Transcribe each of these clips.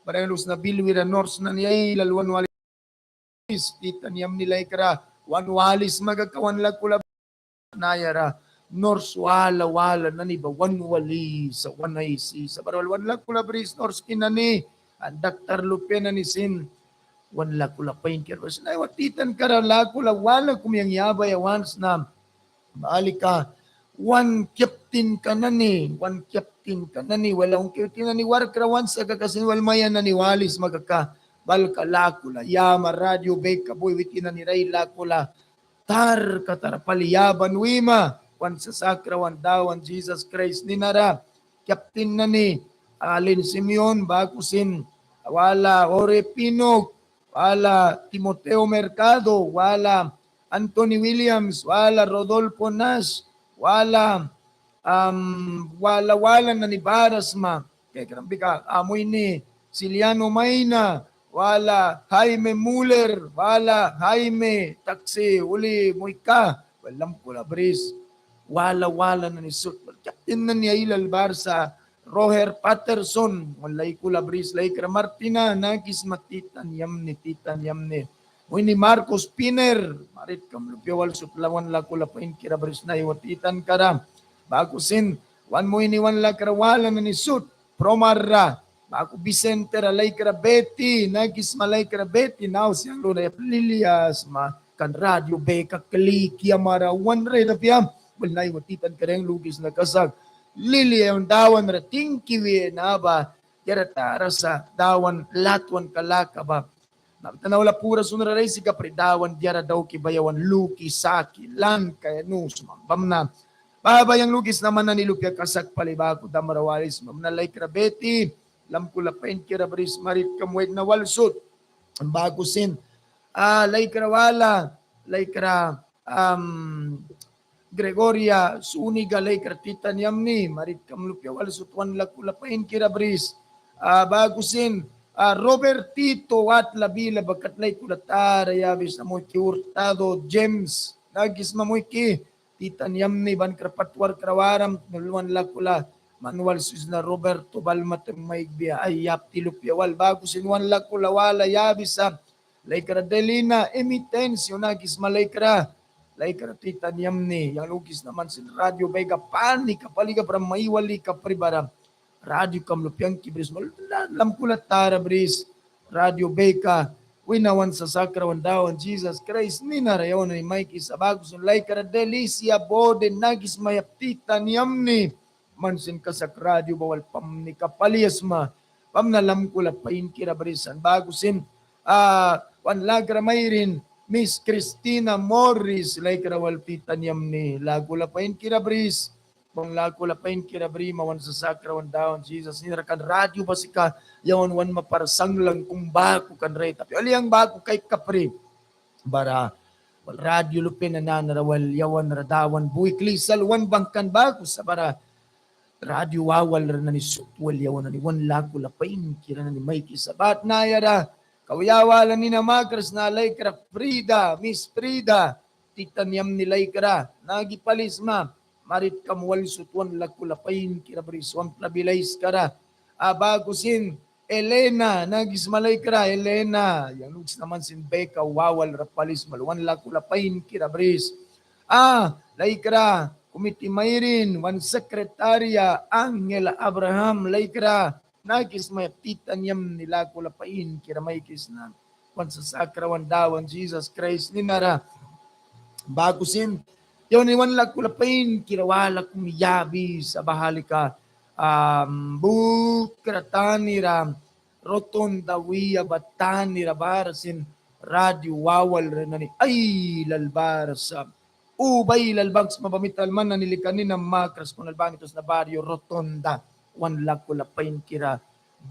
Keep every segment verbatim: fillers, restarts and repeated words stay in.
Bara yang luki sna Bilwi ra nors nani ailal wan walisma, titan yamni laikra, wan walisma kaka wan lakula nayara nors wala wala nani ba wan walisa, wan aisisa. Bara wal wan lakula bris nors ki nani, an daktar lupia nani sin wan lakula painkira bris. Naiwa titan kara lakula wala kum yang yabaia wan sna. Baha lika wan kyaptinka nani, wan kyaptinka nani, wala wan kyaptin nani warkra wan sa kaka sin wal maia nani walisma kaka, balka lakula yama radio beka bui witin nani ra ai lakula tara kata ra pali yaban wima wan sasakra wan Dawan Jisas Kraist nina ra. Kyaptin nani Alin Simeon, baku sin wala Ore Pinuk, wala Timoteo Mercado, wala Anthony Williams, wala Rodolfo Nash, wala, am, wala wala nani bara sma. Kaikram bika, a, muihni Siliano Maina, wala Jaime Muller, wala Jaime Taxi Uli Muika, wal lamkula bris wala wala nani sut. Wal kyaptin nani ailal bara sa Roger Patterson, wal laikula bris laikra Martina, nakisma titan yamni, titan yamni. Muihni Marcos Piner, maritkam lupia wal sut wan lakula painkira bris naiwa titan kara. Baku sin wan muihni wan lakra wala nani sut, Promar ra, baku Vicente ra laikra Betty, nakisma laikra Betty, nau siang luna yap lilia sma kan radio beka kli kiamara wan red apia. Bal naiwa titan kara yang lukisna kasak lilia yang Dawan ra tingki wi na ba diara tara sa Dawan latwan kalaka ba. Na ba tana wala pura sunra ra aisi kapri Dawan diara dauki ba yawan luki saki lan kaia nu sma. Bamna baha ba yang lukisna man nani lupia kasak pali baku damra walisma. Bamna laikra Betty, lamkula painkira bris maritkam waitna wal sut. Baku sin, a, laikra wala, laikra, am, Gregoria Zúñiga, laikra titan yamni, maritkam lupia wal sut wan lakula painkira bris. A, baku sin, a, Robertito watla bila ba kat laikula tara yabisna, muihki Hurtado James, nakisma muihki, titan yamni, ban kra pat warkra waram, wan lakula man wal sut sna Roberto, balma taim maikbia ai yapti lupia wal. Baku sin wan lakula wala yabisa laikra Delina Emitencio, nakisma laikra, laikra titan yamni, yang lukisna man sin radio beka panika pali kapram mai wali kapri bara radio kam lupianki bris mal lamkula tara bris radio beka wina wan sasakra wan Dawan Jisas Kraist nina ra yawan nani maikisa. Baku sin laikra Delicia Bode, nakisma yap titan yamni, man sin kasak radio ba wal pamnika pali sma. Bamna lamkula painkira brisan. Baku sin, a, wan lakra mairin Miss Christina Morris, laikra wal titan yamni, lakula painkira bris. Wan lakula painkira brima wan sasakra wan Dawan Jisas nina ra. Kan radio ba sika yawan wan mapara sanglang kum baku kan rait apia. Oli yang baku kaik kapri bara wal radio lupia na nanara wal yawan ra Dawan bui kli sal wan bangkan baku sa bara radio wawal ra nani sut wal yawan nani wan lakula painkira nani maikisa. Bat nayara kau ya wala nina makras na laikra Frida, Miss Frida, titan yamni laikra, nagi palisma, maritkam wal sut wan lakula painkira bris wan plabilaiskara. A, baku sin Elena, nakisma laikra Elena, yang lukisna man sin beka wawal ra palisma wan lakula painkira bris. A, laikra kumiti mairin wan sekretaria Angela Abraham, laikra nakisma yap titan yamni, lakula painkira maikisna wan sasakra wan Dawan Jisas Kraist nina ra. Baku sin yawan nani wan lakula painkira wala kum yabisa. Baha lika, am, bukra tanira Rotonda wia ba tanira bara sin radio wawal ra nani ailal bara sa. Uba ailal bangwisma ba mita wal man nani lika nina makras kuna wal bani tusna barrio Rotonda wan lakula painkira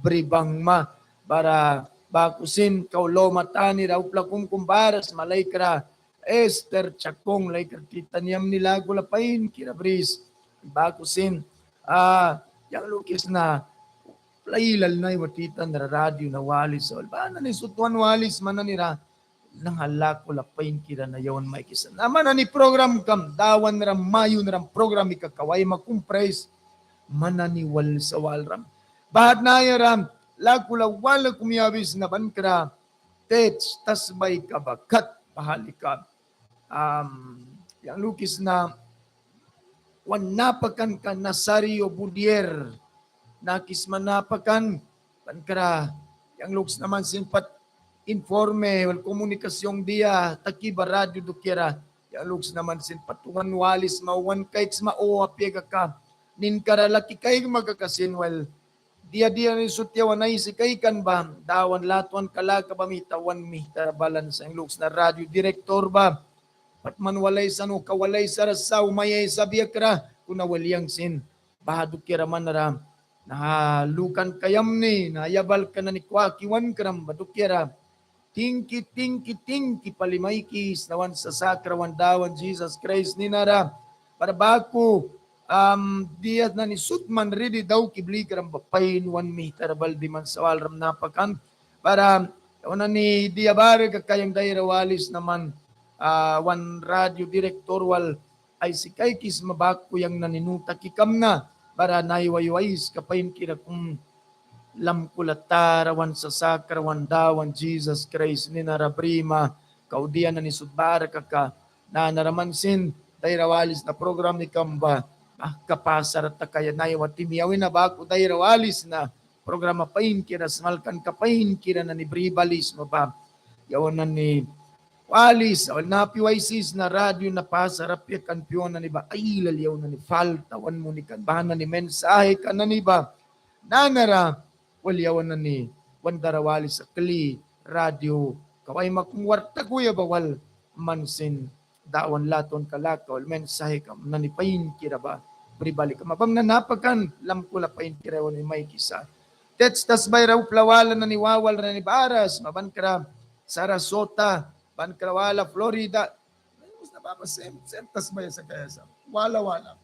bri bangma. Bara baku sin kau loma tanira upla kumkum bara sma laikra Esther Chacón, laikra titan yamni, lakula painkira bris. Baku sin, a, yang lukisna ailal naiwa titan ra radio na walisa wal ba nani sut wan walisma nanira naha lakula painkira na yawan maikisa. Na man nani programkam, Dawan ra mayunram programika kau aima kum prais man nani walisa walram. Baha nayara lakula wala kum yabisna ban kra tets tasbaika ba kat baha lika. Am, yang lukisna wan napakanka Nazario Budier, nakisma napakan, ban kra yang luksna man sin pat informe wal komunikasion dia taki ba radio dukiara, yang luksna man sin pat wan walisma, wan kaiksma o apia kaka, ninkara laki kaikma kaka sin wal dia dia nani sut yawan aisi kaikan ba, Dawan latwanka laka ba mita wan mihtara balan sa yang luksna radio direktor ba. Pat man wal aisan, uka wal aisara sa, o mai aisabia kra, kuna wal yang sin baha dukiara manra naha lukanka yamni, naha yabalka nani kwaki wankram ba dukiara tingki, tingki, tingki pali maikisna wan sasakra wan Dawan Jisas Kraist ninara. Bara baku, am, dia nani sut man ridi dauki blikram ba pain wan mihtara bal diman sa walram napakan. Bara yawan nani dia bara kaka yang daira walisna man, ah, wan radio direktor wal aisi kaikisma baku yang nani nu taki kamna, bara naiwa yu aiska painkira kum lamkula tara wan sasakra wan Dawan Jisas Kraist ninara brima, kau dia nani sut bara kaka, nanara man sin daira walisna programikam ba, ah, ka pasara takaia naiwa timi wina baku daira walisna programa painkira, smalkanka painkira nani bri balisma ba. Yawan nani walisa, wal napi waisisna radio na pasara apia kan piua nani ba ailal yawan nani falta wan muni kan baha nani mensajeka nani ba. Nanara wal yawan nani wan dara walisa kli radio ka wai makum wark takuya ba wal man sin Dawan latwanka laka wal mensajeka nani painkira ba bri bali kama bang na napakan lamkula painkira yawan nani maikisa. Tets tasbaira upla wala nani wawalra nani bara sma ban kra Sarasota, ban kra wala Florida. Musna baba sem, sem tasbaia sa kaia sa. Wala wala.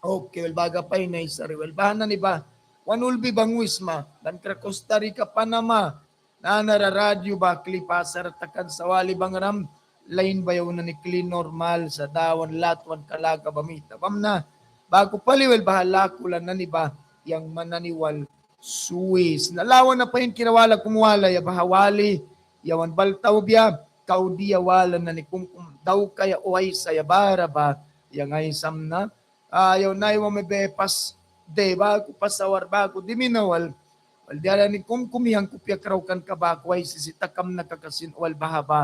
Okay, wel baha pain aisari wel baha nani ba wan ulbi bangwisma ban kra Costa Rica, Panama. Nanara radio ba kli pasara takan sa wali bangram lain ba yawan nani kli normal sa Dawan latwanka laka ba mita bamna. Baku pali wel baha lakula nani ba yang man nani wal swisna. Lawana painkira wala kum walaia baha wali yawan bal taubia kau dia wala nani kum kum daukaia o aisaia bara ba yang aisamna. Ah, yawan naiwa me be pas de baku, pas awar baku dimina wal. Wal diara nani kum kum yang kupia kraukanka baku aisisi takamna kaka sin wal baha ba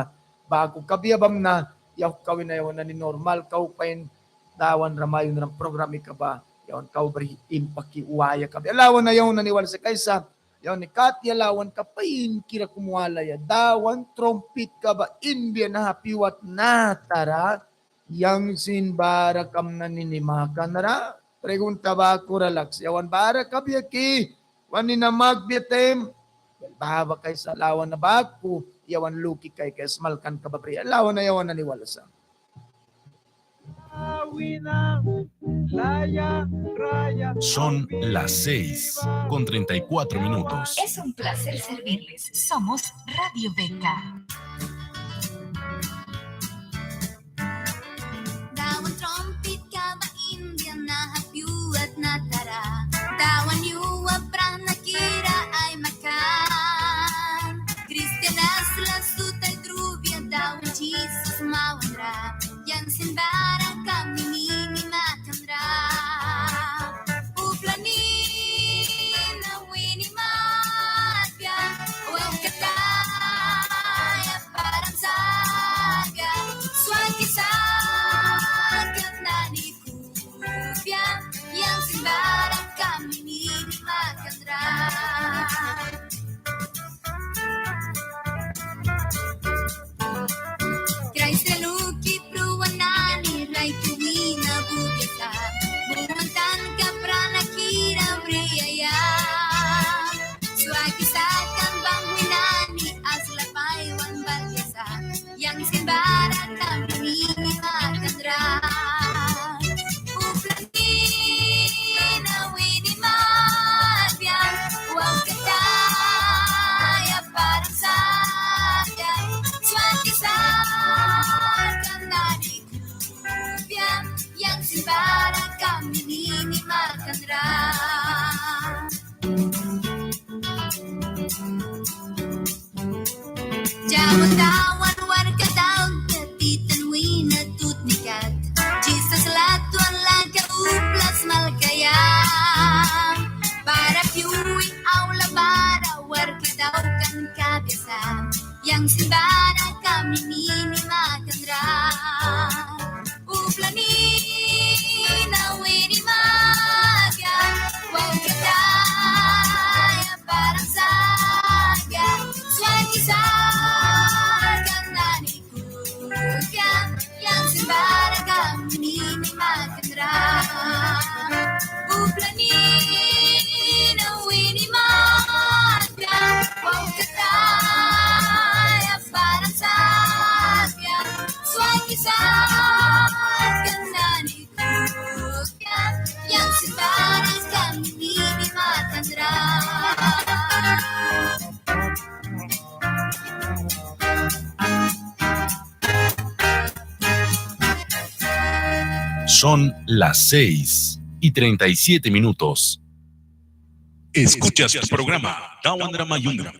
baku kabia bamna. Yauhka wina yawan nani normal kau pain Dawan ra mayunram programika ba yawan kau bri impaki waia kabia. Lawana yawan nani wal sa kaisa yawan nani kat ya lawanka painkira kum walaia Dawan trumpitka ba inbia naha piua tnatara. Yang sin bara kamna nini makanra. Pregunta baku ra laks yawan bara kabia ki wan nina makbia taim. Baha ba kaisa lawana baku yawan luki kaikaia smalkanka ba bri lawana yawan nani wal sa. Son las seis con treinta y cuatro minutos. Es un placer servirles. Somos Radio Beca. Dawan trumpitka ba inbia naha piua tnatara. Dawan yua pranakira ai makan. Kristianas lan sut ai trubia Dawan Jisas mawanra. Yang sin bara kamna nini makanra. Upla nina wini matbia. Wehkataya Tawan warkka daukan titan wina tutni kat. Jisas latwan laka upla smalkaia. Bara piui aula bara warkka daukan kabia sa. Yang sin bara kami nini makan ra. Upla nina wini makan, wauhkataya param sakan, swaki sakan nani kukan, yang sin bara kami nini makan ra. Upla nina wini makan, wauhkataya param sakan, swaki sakan nani kukan, yang sin bara kami nini makan ra. Son las seis y treinta y siete minutos. Escuchas tu programa Dawan ra Mayunram.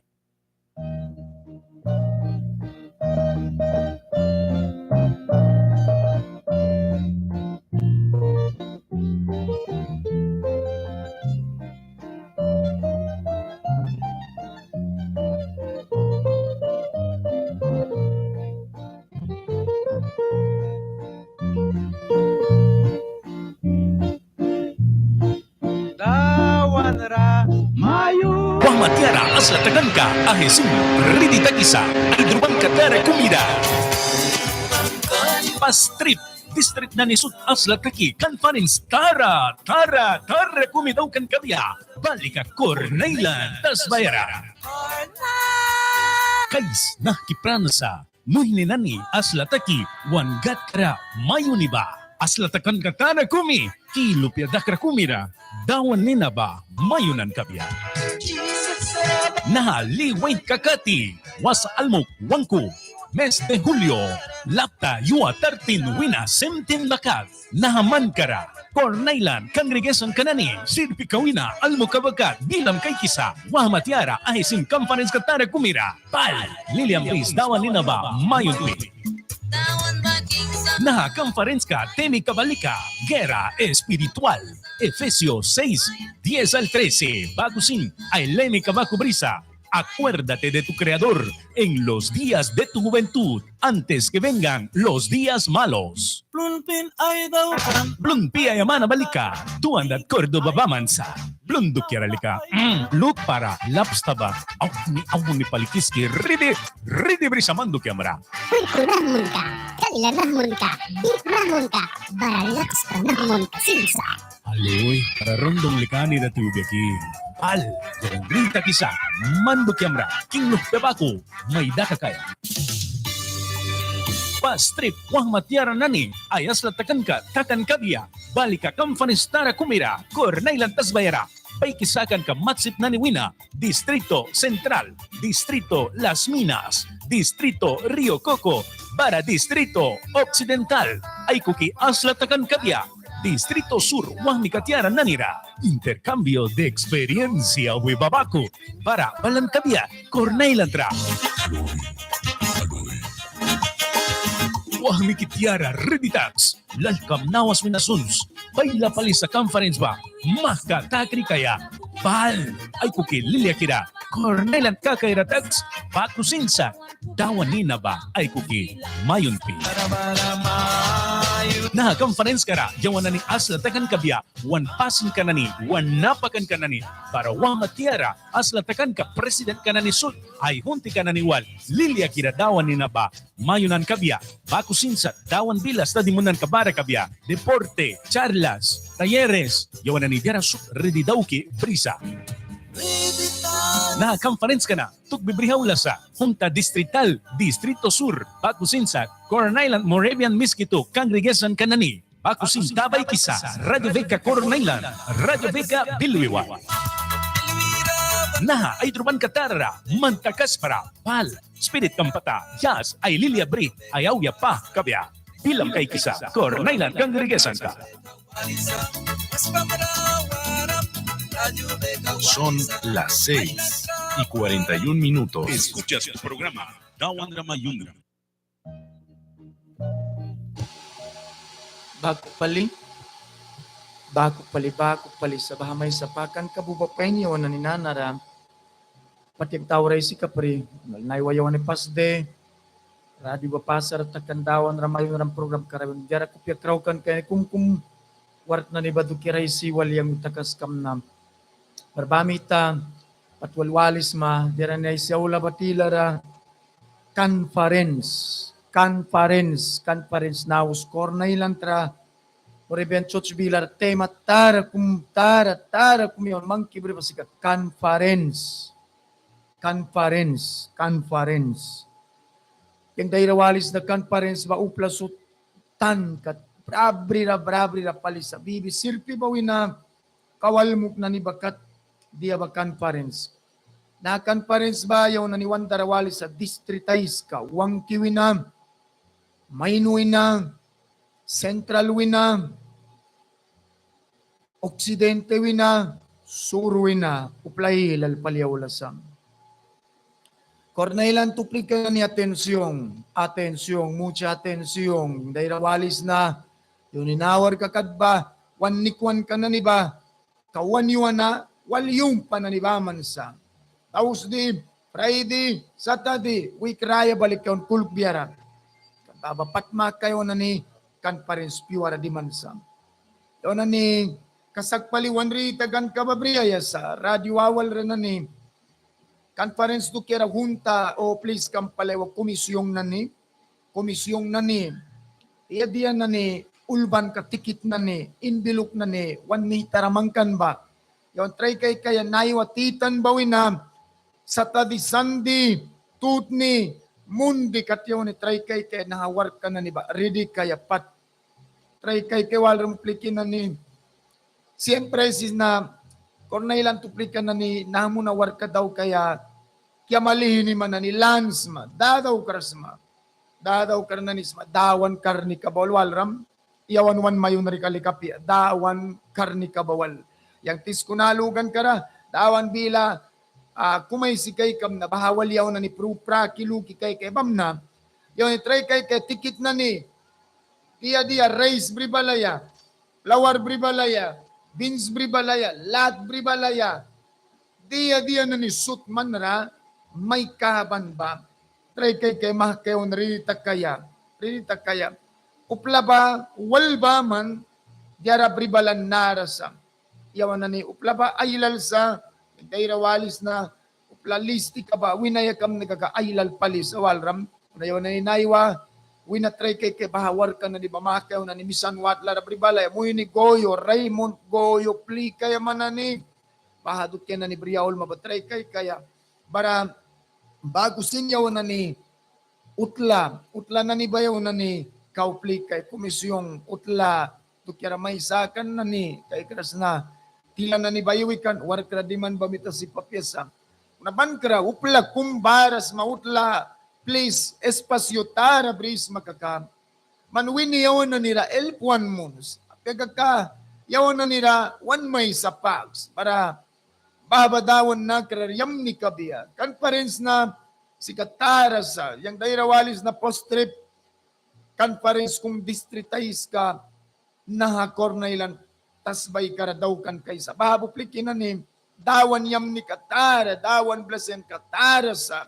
Dawan ra mayun. Wahma tiara asla takanka ahi sin ridi takisa, aidrubanka tara kumi ra. Pas trip distrik nani sut asla taki kanfarens tara tara tara kumi daukan kabia. Bal lika Corn Island tasbaya ra. Kais nahki pransa. Muihni nani asla taki wan Gadka ra mayuni ba. Asla takanka tara kumi ki lupia dakra kumi ra Dawan nina ba mayunan kabia. Naha li wainka kati was almuk wangku mes de julio lapta yua tartin wina semtin ba kat. Naha manka ra Corn Island kangrigesanka nani sirpika wina almuka ba kat bilam kaikisa wahma tiara ahi sin kanfarenska tara kumi ra. Pal, lilia bris Dawan nina ba mayunpi. Naha kanfarenska temika ba lika guerra espiritual, Efesios seis, diez al trece. Baku sin ai lemika baku brisa. Acuérdate de tu Creador en los días de tu juventud, antes que vengan los días malos. Plun piaia mana ba lika Duan dat Córdoba baman sa. Plun dukiara lika luk para lapsta ba auni auni pali kiski ridi ridi brisa man dukiamra. Purku nahmunka, kalila nahmunka, bip nahmunka, bara lapsta nahmunka sin sa. Alui, para rondon lika ani dati ubia ki. Al, yang grita kisa, man dukiamra, king luhpia baku, mai dakakaia. Pas trip wahma tiara nani ai asla takanka takan kabia, bal lika kanfarens tara kumi ra Corn Island tasbaya ra. Baiki sakanka matsip nani wina, Distrito Central, Distrito Las Minas, Distrito Río Coco, bara Distrito Occidental. Aikuki asla takan kabia Distrito Sur wahmika tiara nani ra. Intercambio de experiencia wi ba baku bara balan kabia Corn Island ra. Wahmiki tiara ridi taks, lalkam nawas wina suns, baila pali sa kanfarens ba mahka takrikaia. Bal, aikuki liliakira Corn Island kakaira taks, baku sin sa Dawan nina ba aikuki mayunpi. Naha kanfarenska ra yawan nani asla takan kabia wan pasinka nani, wan napakanka nani bara wahma tiara asla takanka presidentka nani sut ai huntika nani wal liliakira Dawan nina ba mayunan kabia. Baku sin sa Dawan bila stadi munanka bara kabia, deporte, charlas, talleres, yawan nani diara sut ridi dauki brisa. Naha kanfarenska na tukbi brih aula sa Junta Distrital Distrito Sur, baku sin sa Corn Island Moravian Miskitu kangrigesanka nani. Baku sin ta baikisa Radio Veca Corn Island, Radio Veca Bilwi wal. Naha aidrubanka tara ra man takaskpara, bal, spiritkam pata, yas, ai lilia brih ai auya pah kabia. Bilam kaikisa Corn Island kangrigesanka. Son las seis y cuarenta y un minutos. Escuchas tu programa Dawan ra mayunram. Baku pali, baku pali, baku pali sa. Baha maisa pakanka ba uba pain yawan nani nanara. Pat yang taura isi kapri, naiwa yawan nani pas de radio ba pasara takan Dawan ra mayunram program kara, diara kupia kraukan kaia kumkum wark nani ba dukiara aisi wal yang takaskamna. Bara ba mita pat wal walisma, diara nani aisi aula ba tilara conference, conference, conference naus Corn Island ra Moravian Church bilara tema tara kum, tara, tara kum yawan mangki bri ba sika conference. Conference, conference. Yang daira walisna conference ba upla sut tanka brabrira, brabrira pali sa, bibi sirpi ba wina kau almuk nani ba kat dia ba conference. Na conference ba yawan nani wan dara walisa distrito aiska, Huanqui wina, Mainu wina, Central wina, Occidente wina, Sur wina, upla ailal pali aula sa. Corn Island uplika nani atención, atención, mucha atención. Daira walisna, yawan nani nawarka kat ba wan nikwanka nani ba kau wan yua na wal yumhpa nani baman sa. Tausdi, Fraidi, Satadi, wik raya ba lika yawan kulkbia ra. Ba ba pat mahka yawan nani conference pyuara diman sa. Yawan nani kasak pali wan ridi takanka ba briaia sa radio awalra nani. Conference dukiara junta o pliskam pali wa comisión nani, comisión nani, dia dia nani ulbanka tikit nani, inbiluk nani wan mihta ra mangkan ba. Yawan trai kaikaia naiwa titan ba wina, Satadi, Sandi, Tutni, Mundi kat yawan nani trai kaikaia naha warkka nani ba ridi kaia pat. Trai kaikaia walram uplika nani. Siempre aisisna Corn Island uplika nani naha muna warkka daukaia kiama lihni man nani lan sma, dadaukra sma, dadaukra nani sma, Dawan karnika ba wal walram, yawan wan mayunrika lika apia, Dawan karnika ba wal. Yang tisku na lukankara Dawan bila kum aisi kaikamna baha wal yawan nani pru praki luki kaikaia bamna. Yawan nani trai kaikaia tikit nani, dia dia rais bri balaia, flour bri balaia, beans bri balaia, lat bri balaia, dia dia nani sut manra maikaban ba trai kaikaia mahka yawan ridi takaia, ridi takaia. Upla ba wal baman diara bri balan nara sa. Yawan nani upla ba ailal sa, daira walisna upla listika ba wina yakamna kaka ailal pali sa walram. Na yawan nani naiwa wina trai kaikaia baha warkka nani ba mahka yawan nani misan watlara bri balaia, muihni Goyo, Raymond Goyo plikaia man nani baha dukia nani bri aulma ba trai kaikaia. Bara baku sin yawan nani utla, utla nani ba yawan nani kau plikaia, comisión utla dukiara mai sakan nani kaikras na tila nani ba iwi kan warkra diman ba mita sip apia sa. Na bankra upla kum bara sma utla plis espacio tara brisma kaka man wini yawan nanira help wan muns. Apia kaka yawan nanira wan maisa paks bara baha ba Dawan nakra ra yamni kabia. Conference na sika tara sa, yang daira walisna pas trip conference kum distrito aiska naha Corn Island tasbaikara daukan kaisa. Baha ba uplika nani Dawan yamnika tara, Dawan blesinka tara sa.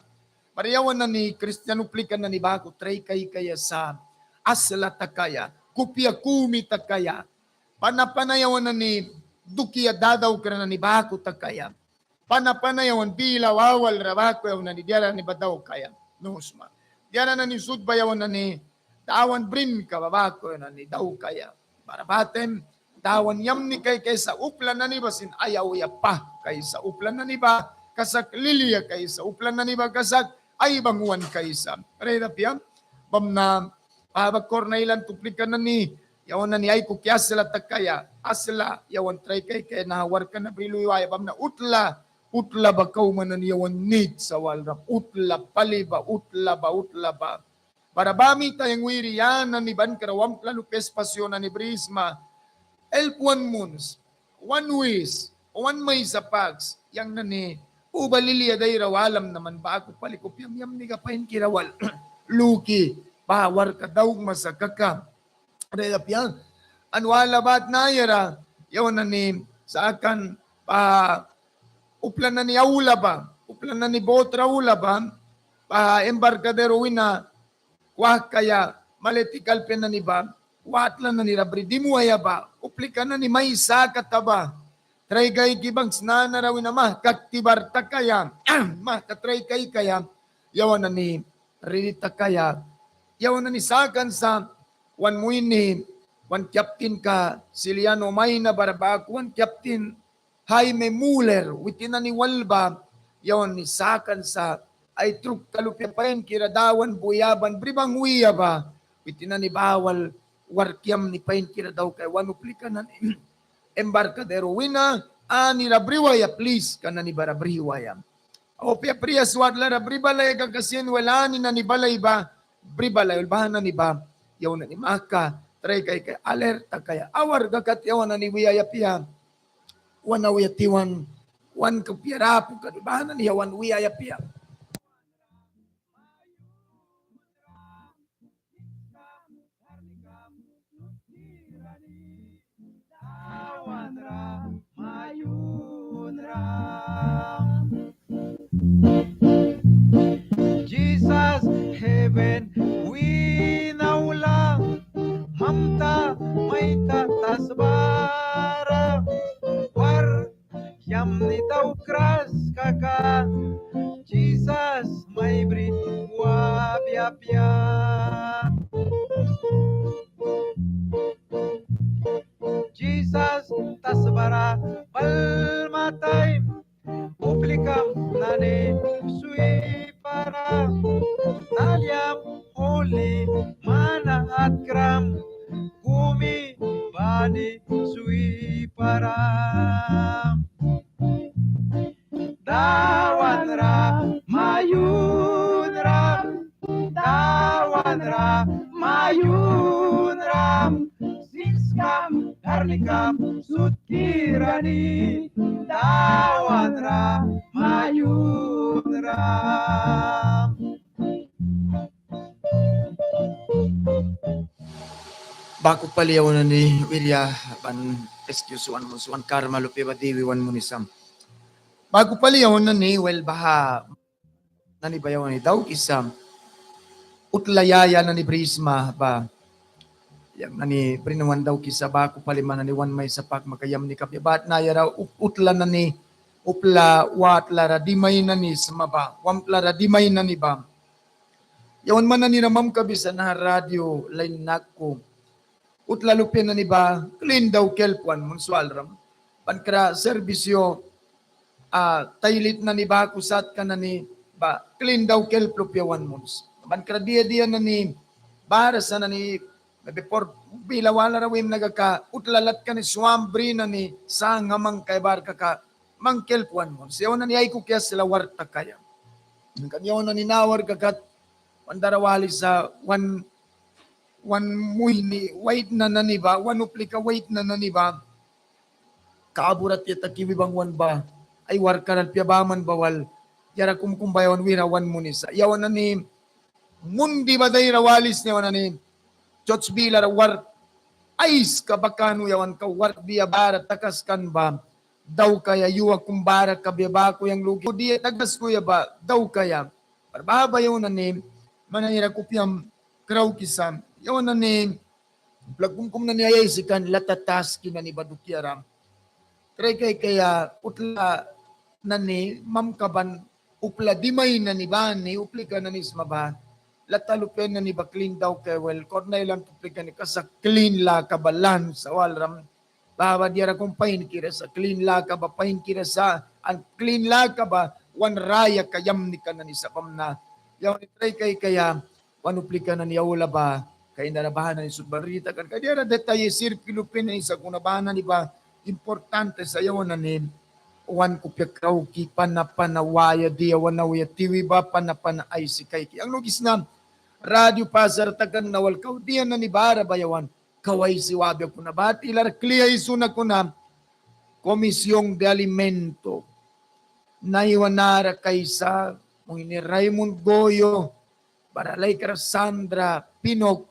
Bara yawan nani kristian uplika nani baku trai kaikaia sa asla takaia, kupia kumi takaia, pana pana yawan nani dukia dadaukra nani baku takaia. Pana pana yawan bila wawalra baku yawan nani diara nani ba daukaia. Nusma diara nani sut ba yawan nani Dawan brinka ba baku yawan nani daukaia. Bara ba taim Dawan yamni kaikaisa, upla nani ba sin ai auya pahkaisa, upla nani ba kasak lilia kaisa, upla nani ba kasak ai banghwan kaisa. Reda apia? Bamna baha ba Corn Island uplika nani yawan nani aikuki asla takaia, asla yawan trai kaikaia naha warkka na bri lui waia. Bamna utla, utla ba kau man nani yawan nit sa walram, utla pali ba, utla ba, utla ba. Bara ba mita yang wiri ya nani bankra wampla lupia espacio nani brisma, help wan muns, wan wis, wan maisa paks, yang nani uba lilia daira walamna man baku pali kupiam yamnika painkira wal luki baha warkka daukma sa kaka. Raya apia, an wala ba tnayara yawan nani sakan ba upla nani aula ba, upla nani bot ra aula ba, ba embarcadero wina kwahkaia maleti kalpia nani ba, watla nani ra bri dimuaia ba, uplika nani mai sakata ba, trai kaiki bangs nanara wina mahka aktibar takaia, mahka trai kaikaia, yawan nani ridi takaia, yawan nani sakan sa, wan muihni, wan kyaptinka Siliano maina bara baku wan kyaptin Jaime Muller, witin nani wal ba, yawan nani sakan sa, ai trukka lupia painkira Dawan bui yaban bri banghwi ba, witin nani ba wal wark yamni painkira daukaia wan uplika nani embarcadero wina anira briwaia, pliska nani bara briwaia. Au apia prias watlara bri balaia kaka sin wel ani nani balai ba, bri balaia wel baha nani ba, yawan nani mahka trai kaikaia alerta kaia awar kakat yawan nani wiaia apia. Wan auya tiwan wan kupiara apu kani baha nani yawan wiaia apia. Jisas heven wina aula mamta maita tasbara war yamni daukras kaka, Jisas mai bri wabia apia. Jisas tasbara balma taim uplikam nani swipara, taliam huli mana atkram kumi bani swipara. Dawan ra mayunram, Dawan ra mayunram, sinskam karnikam sutkirani, Dawan ra mayunram. Baku pali yawan nani wiria ban excuse wan muns, wan karma lupia ba diwi wan munisa. Baku pali yawan nani wel baha nani ba yawan nani daukisa. Utla yaya nani brisma ba yang nani brin wan daukisa baku pali man nani wan maisa pakma ka yamni kabia ba tnayara utla nani upla watlara dimai nani sma ba, wamtlara dimai nani ba. Yawan man nani ra mamkabisa naha radio lain naku. Utla lupia nani ba klin dauki help wan muns walram. Ban kra servicio, ah, tailit nani baku satka nani ba klin dauki help lupia wan muns. Ban kra dia dia nani bara sa nani, maybe por bila walara wimna kaka utla latka nani swamp bri nani sa ngamang kai bara kaka mangki help wan muns. Yawan nani aikuki asla wark takaia. Kan yawan nani naha warkka kat wan dara walisa wan, wan muihni waitna nani ba, wan uplika waitna nani ba kabura tiata kiwi bangwan ba ai warkka ra lupia baman ba wal diara kumkum ba yawan wira wan munisa. Yawan nani mundi ba daira walisna yawan nani church bilara wark aiska bakan wi yawan kau wark bia bara takaskan ba daukaia yua kum bara kabia baku yang luki dia takaskuya ba daukaia. Bara baha ba yawan nani man nani ra kupiam kraukisa. Yawan nani upla kumkum nani ai aisi kan lata taski nani ba dukiara. Trai kaikaia utla nani mamkaban upla dimai nani bani uplika nani sma ba lata lupia nani ba klin daukaia wel Corn Island uplika nani kasak klin laka ba lan sa walram. Baha ba diara kum painkira sa, klin laka ba painkira sa, an klin laka ba wan rayaka yamnika nani sa bamna. Yawan nani trai kaikaia wan uplika nani aula ba kainara baha nani sut ban ridi takan ka diara detalle sirpi lupia nani sakuna baha nani ba importante sa yawan nani wan kupia krauki pana pana waia dia wan auya tiwi ba pana pana aisi kaiki. Yang lukisna radio pasara takan na wal kau dia nani bara ba yawan kau aisi wabia kuna ba tilara kli aisuna kuna Comisión de Alimento. naiwa nara kaisa, muihni Raymond Goyo, bara laikra Sandra Pinok,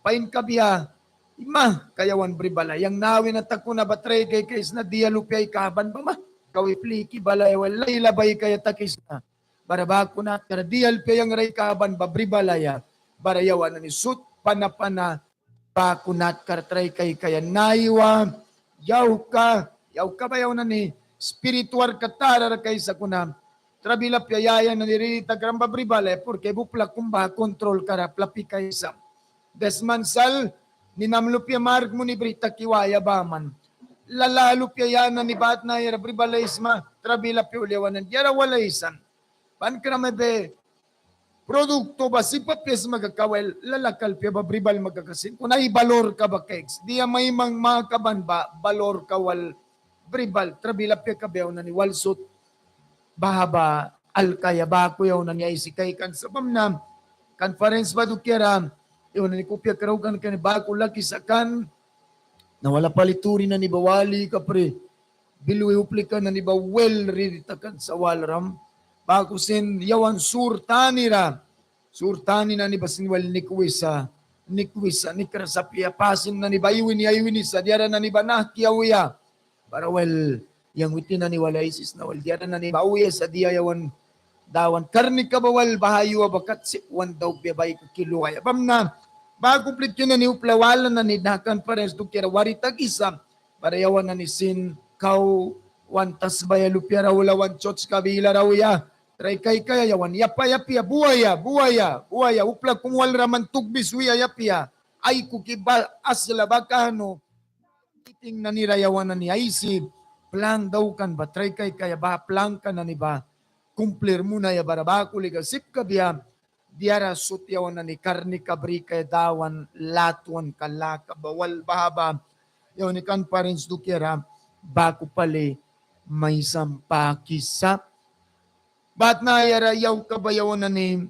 pain kabia, mahka yawan bri balaia. Yang naha wina takuna ba trai kaikaisna dia lupia aikaban ba mahka wi pliki balaia, wal laila baikaia takisna. Bara baku natkara dia lupia yang ra aikaban ba bri balaia. Bara yawan nani sut pana pana baku natkara trai kaikaia. Naiwa yauhka, yauhka ba yawan nani spirit warka tara ra kaisa kuna trabil apia, ya yang nani ridi takram ba bri balaia, porque ba upla kum baha kontrolka ra plapi kaisa. Desmansal, ninam lupia mark muni bri taki waia baman. Lalah lupia ya nani ba tnayara bri balaisma, trabil apia, ul yawan nani diara wal aisan. Ban kra mai be produkto ba sip apia sma kaka, wel, lalah kalpia ba bri balma kaka sin, kuna ai balorka ba kaiks. Dia mai mangmaka ban ba balorka wal bri bal, trabil apia kabia, yawan nani wal sut baha ba alkaia. Baku yawan nani aisi kaikan sa bamna, conference ba dukiara yawan nani kupia kraukan kan, baku laki sakan na wala pali turi nani ba wali kapri, bilwi uplika nani ba wel ridi takan sa walram. Baku sin yawan sur tanira, sur tani nani ba sin wel nikwisa, nikwisa, nikras apia. Pasin nani ba ai wini, ai wini sa, diara nani ba nahki auya. Bara wel, yang witin nani wal aisisna, wel, diara nani ba auya sa dia yawan Dawan karnika ba wal baha yua ba kat sip wan daukbia ba aikuki luaia. Bamna, baku pliki nani upla wala nani naha conference dukiara wari takisa. Bara yawan nani sin kau wan tasbaia lupiara aula, wan church ka bilara auya. Trai kaikaia yawan yapaia apia, buaia, buaia, buaia, upla kum walra man tukbi swiaia apia. Aikuki ba asla ba kahnu miting nanira yawan nani aisi plan daukan ba trai kaikaia, baha planka nani ba cumplir munaia. Bara baku lika sip kabia diara sut yawan nani karnika brikaia Dawan latwanka laka ba wal, baha ba yawan nani conference dukiara baku pali mai sampakisa. Ba tnayara yauhka ba yawan nani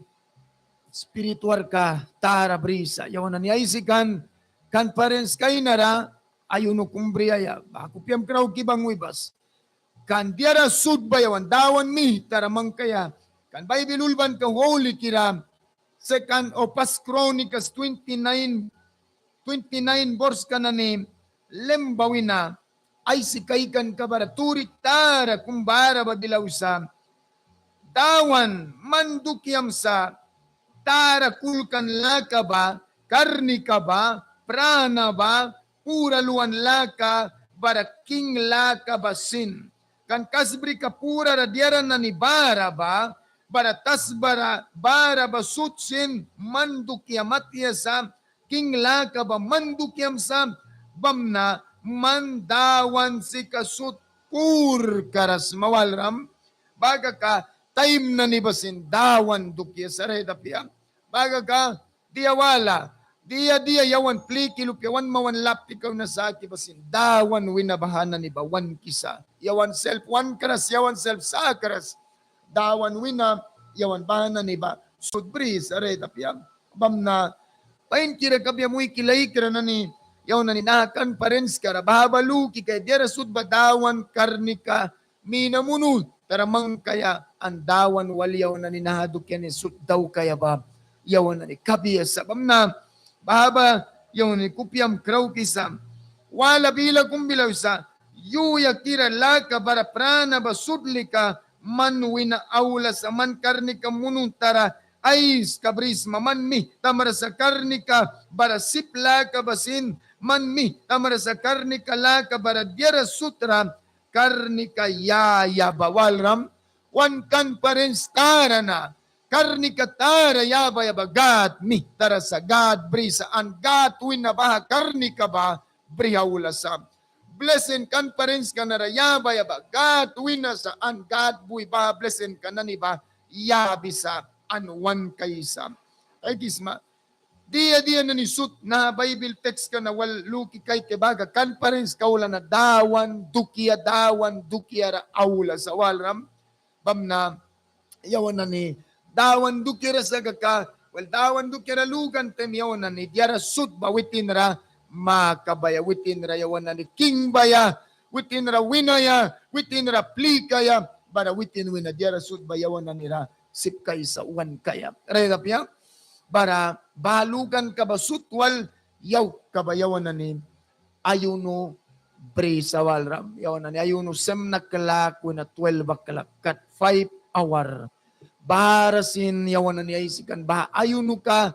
spirit warka tara brisa, yawan nani aisi kan conference kainara ayuno kum briaia, baku piam krauki bangwi bas. Kan diara sut ba yawan Dawan mihtara mangkaia. Kan Baibil ulbanka hulikira, Second o First Chronicles twenty-nine, twenty-nine verse ka nani lemba wina aisi kaikanka bara turi tara kum bara ba bila wisa: Dawan, man dukiam sa tara kulkan laka ba, karnika ba, prana ba, pura luan laka bara king laka ba sin. Kan kasbrika purara diara nani bara ba, bara tasbara bara ba sut sin man dukiam atia sa, king laka ba man dukiam sa. Bamna man Dawan sika sut purkara sma walram. Baha kaka taim nani ba sin Dawan dukia sa, rait apia? Baha kaka dia wala, dia dia yawan pliki lupia wan mawan laptika wina saki ba sin Dawan wina baha nani ba wankisa. Yawan self wankras, yawan self sakras. Dawan wina yawan baha nani ba sut brisa, rait apia? Bamna painkira kabia, muihki laikra nani, yawan nani naha conference kara baha ba luki kaia diara sut ba Dawan karnika mina munuhtara mangkaia, an Dawan wal yawan nani naha dukia nani sut daukaia ba yawan nani kabia sa. Bamna baha ba yawan nani kupiam kraukisa. Wala bila kum bila wisa: Yuyakira laka bara prana ba sut lika man wina aula sa. Man karnika munuhtara aiska brisma. Man mihtamra sa karnika bara sip laka ba sin. Man mihtamra sa karnika laka bara diara sutra karnika yaya ba walram. Wan conference tara na karnika tara yabaia ba Gad mihtara sa, Gad brisa, an Gad wina baha karnika ba brih aula sa. Blessing conference ka nara yabaia ba Gad wina sa, an Gad bui baha blessing ka nani ba yabisa an wan kaisa. Kaikisma, dia dia nani sut naha Baibil text ka na wal luki kaikaia, baha conference ka aula na Dawan dukia, Dawan dukiara aula sa walram. Bamna yawan nani Dawan dukiara sa kaka, wel, Dawan dukiara lukan taim yawan nani diara sut ba witin ra makabaia, witin ra yawan nani kingbaia, witin ra winaia, witin ra plikaia. bara witin wina diara sut ba yawan nanira sip kaisa wan kaia. Rait apia? Bara baha lukanka ba sut wal yauhka ba yawan nani ayuno brisa walram. Yawan nani ayuno seven o'clock wina twelve o'clock kat, five hour. Bara sin yawan nani aisi kan baha ayunoka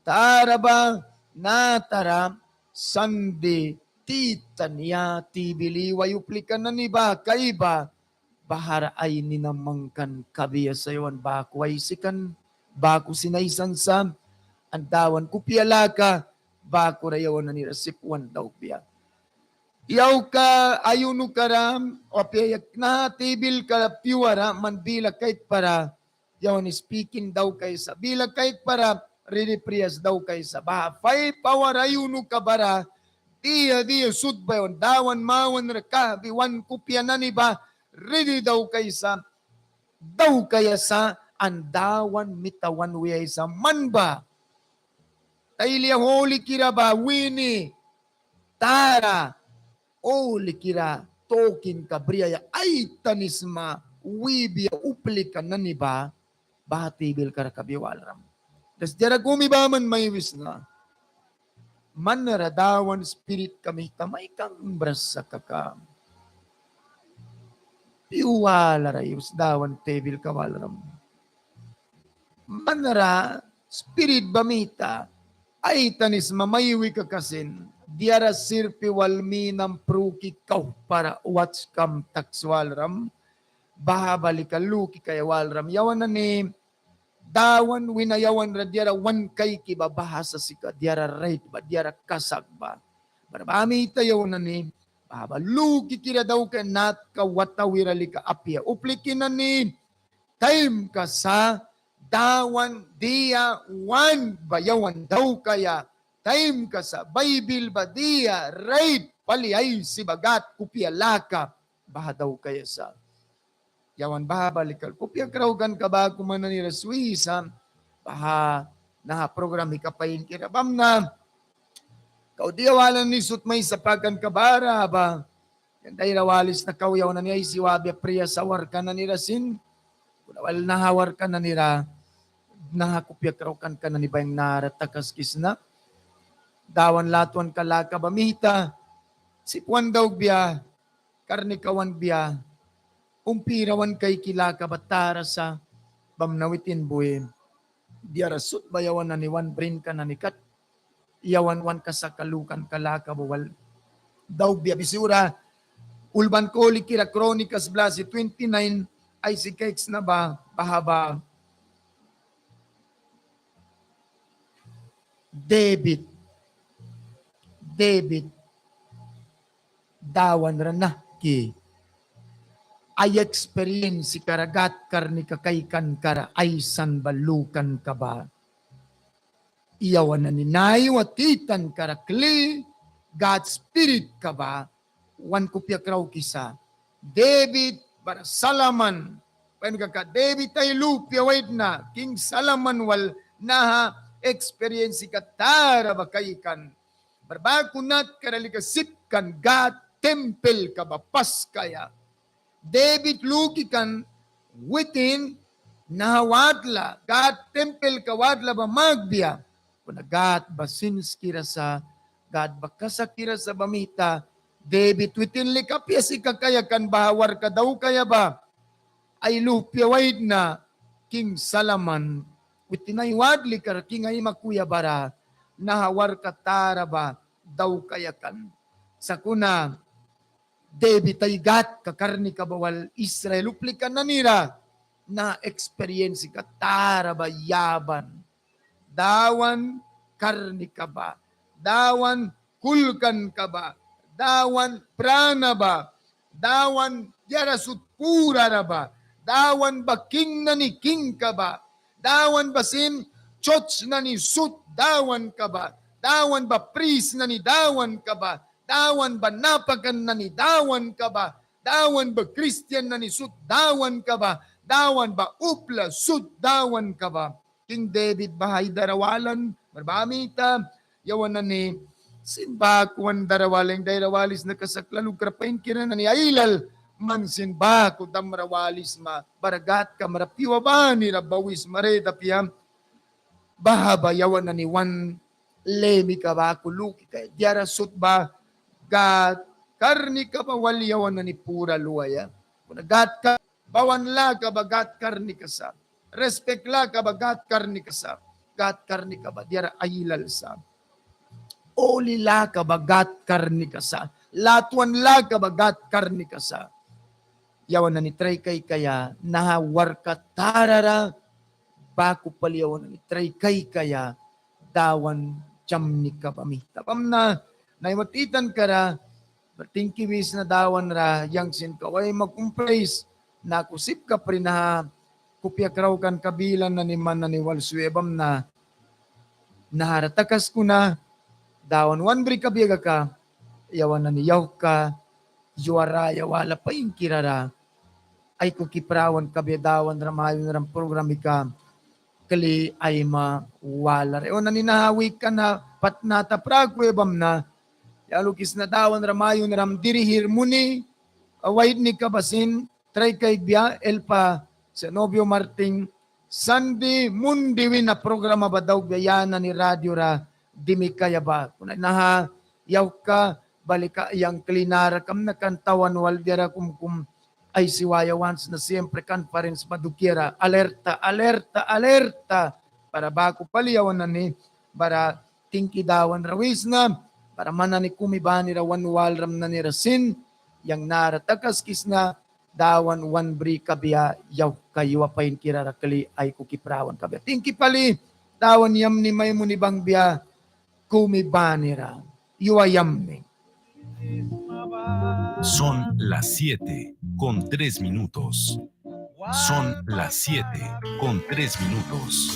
tara ba natara Sande titan ya tibil iwaia uplika nani ba kai ba bahara ai nina mangkan kabia sa. Yawan baku aisi kan, baku sin aisan sa, an Dawan kupia laka bakura yawan nanira sip wan daukbia. Yauhka ayunoka ra, o apia ya naha tibilka ra piuara man bila kaikpara yawan spikin daukaisa. Bila kaikpara ridi prias daukaisa. Baha five hour ayunoka bara dia dia sut ba yawan Dawan mawanra kahbi wan kupia nani ba ridi daukaisa, daukaia sa, an Dawan mita wan wiaisa. Man ba tailia hulikira ba wini tara hulikira tukinka briaia aitani sma wibia uplika nani ba baha tibilka ra kabia walram. Das diara kumi baman mai wisna. Man ra Dawan spiritka mita mai kangras sa kaka, piu walara yus Dawan tibilka walram. Man ra spirit ba mita aitani sma mai wi kaka sin, diara sirpi wal minam pruki kauhpara watskam taks walram. Baha ba lika luki kaia walram. Yawan nani Dawan wina yawan ra diara wan kaiki ba baha sa sika diara rait ba, diara kasak ba. Bara baha mita yawan nani baha ba lukikira daukaia natka watawira lika apia. Upliki nani, taimka sa Dawan dia want ba yawan daukaia taimka sa. Baibil ba dia rait pali aisi ba Gad kupia laka baha daukaia sa. Yawan baha ba lika kupia kraukanka baku man nanira swisa. Baha naha program ika painkira bamna kau dia wala nani sut mai sapakanka bara ba yang daira walisna kau yawan nani aisi wabia prias awarka nanira sin. Kuna wal naha awarka nanira naha kupia kraukanka nani ba yang nara takaskisna. Dawan latwanka laka ba mita sip wan daukbia, karnika wan bia, umpira wan kaiki laka ba tara sa. Bamna witin bui diara sut ba yawan nani wan brinka nani kat yawan wan kasakka lukanka laka ba wal daukbia. Bisi ura ulbanka hulikira Krónicas blasi twenty nine aisi kaiksna ba baha ba Debit, Debit Dawan ra nahki ai eksperienska ra Gad karnika kaikanka ra aisan ba lukanka ba yawan nani naiwa titanka ra kli Gad spiritka ba wan kupia kraukisa. Debit bara Salaman. Pain kaka Debit ai luhpia waitna, King Salaman wal naha eksperienska tara ba kaikan. Bara baku natkara lika sip kan Gad tempelka ba paskaia. Debit luki kan witin naha watla, Gad tempelka watla ba makbia. Kuna Gad ba sinskira sa, Gad ba kasakkira sa ba mita, Debit witin lika apia sika kaia kan baha warka daukaia ba ai luhpia waitna King Salaman witin ai watlikara king aimakuya bara naha warka tara ba daukaia kan. Sakuna Debit ai Gadka karnika ba wal Israel uplika nanira naha eksperienska tara ba yaban. Dawan karnika ba, Dawan kulkanka ba, Dawan prana ba, Dawan diara sut purara ba, Dawan ba king nani kingka ba, Dawan ba sin serts nani sut Dawanka ba, Dawan ba pris nani Dawanka ba, Dawan ba napakan nani Dawanka ba, Dawan ba kristian nani sut Dawanka ba, Dawan ba upla sut Dawanka ba. King Debit baha ai dara walan, bara baha mita yawan nani sin baku wan dara walan, daira walisna kasak lalukra painkira nani ailal man sin baku damra walisma, bara Gâdkam ra pyua banira ba wisma red apia. Baha ba yawan nani wan lemika baku luki kaia. Diara sut ba Gâd karnika ba wal yawan nani pura luaia. Kuna Gâd ka- Bawan laka ba Gâd karnika sa. Rispik laka ba Gâd karnika sa. Gâd karnika ba diara ailal sa. Huli laka ba Gâd karnika sa. Latwan laka ba Gâd karnika sa. Yawan nani trai kaikaia naha warkka tara ra baku pali yawan nani trai kaikaia Dawan yamnika ba mihta bamna. Naiwa titanka ra tingki wisna Dawan ra, yang sin kau aima kum prais. Naku sip kapri naha kupia kraukanka bilan nani man nani wal swiaia bamna. Nahara takaskuna Dawan wan bri kabia kaka yawan nani yauhka yua raya wala painkira ra aikuki prawan kabia Dawan ra mayunram programika kli aima walara. Yawan nani naha wikka na pat nata prakuya bamna. Yang lukisna Dawan ra mayunram dirihir muni waitnika ba sin trai kaikbia Elpa Zenobio Martin Sandi mundi wina programa ba daukbia ya nani radio ra dimi kaia ba. Kuna naha yauhka ba lika yang kli nara kamna kan tawan wal diara kum kum aisi waia want sna siempre conference ba dukiara alerta, alerta, alerta. Bara baku pali yawan nani bara tingki Dawan ra wisna bara man nani kumi banira wan walram nani ra sin yang nara takaskisna Dawan wan bri kabia yauhka yua painkira ra kli aikuki prawan kabia. Tingki pali Dawan yamni mai muni bangbia kumi banira yua yamni. Son las siete con tres minutos. Son las siete con tres minutos.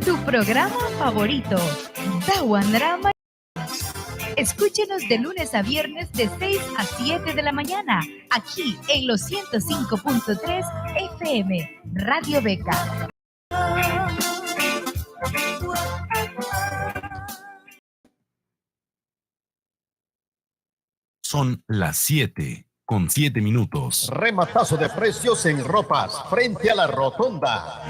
Tu programa favorito, Dawan ra Mayunram. Escúchenos de lunes a viernes de seis a siete de la mañana, aquí en los ciento cinco punto tres F M, Radio Beca. Son las siete con siete minutos. Rematazo de precios en ropas frente a la rotonda.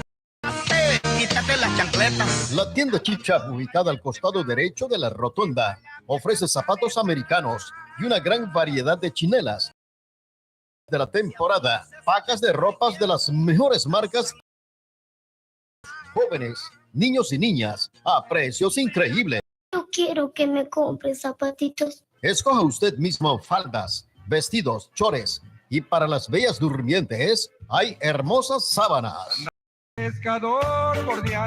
La tienda Chip Shop, ubicada al costado derecho de la rotonda, ofrece zapatos americanos y una gran variedad de chinelas de la temporada, pacas de ropas de las mejores marcas, jóvenes, niños y niñas, a precios increíbles. Yo quiero que me compre zapatitos. Escoja usted mismo faldas, vestidos, chores, y para las bellas durmientes hay hermosas sábanas. Pescador, por Dios,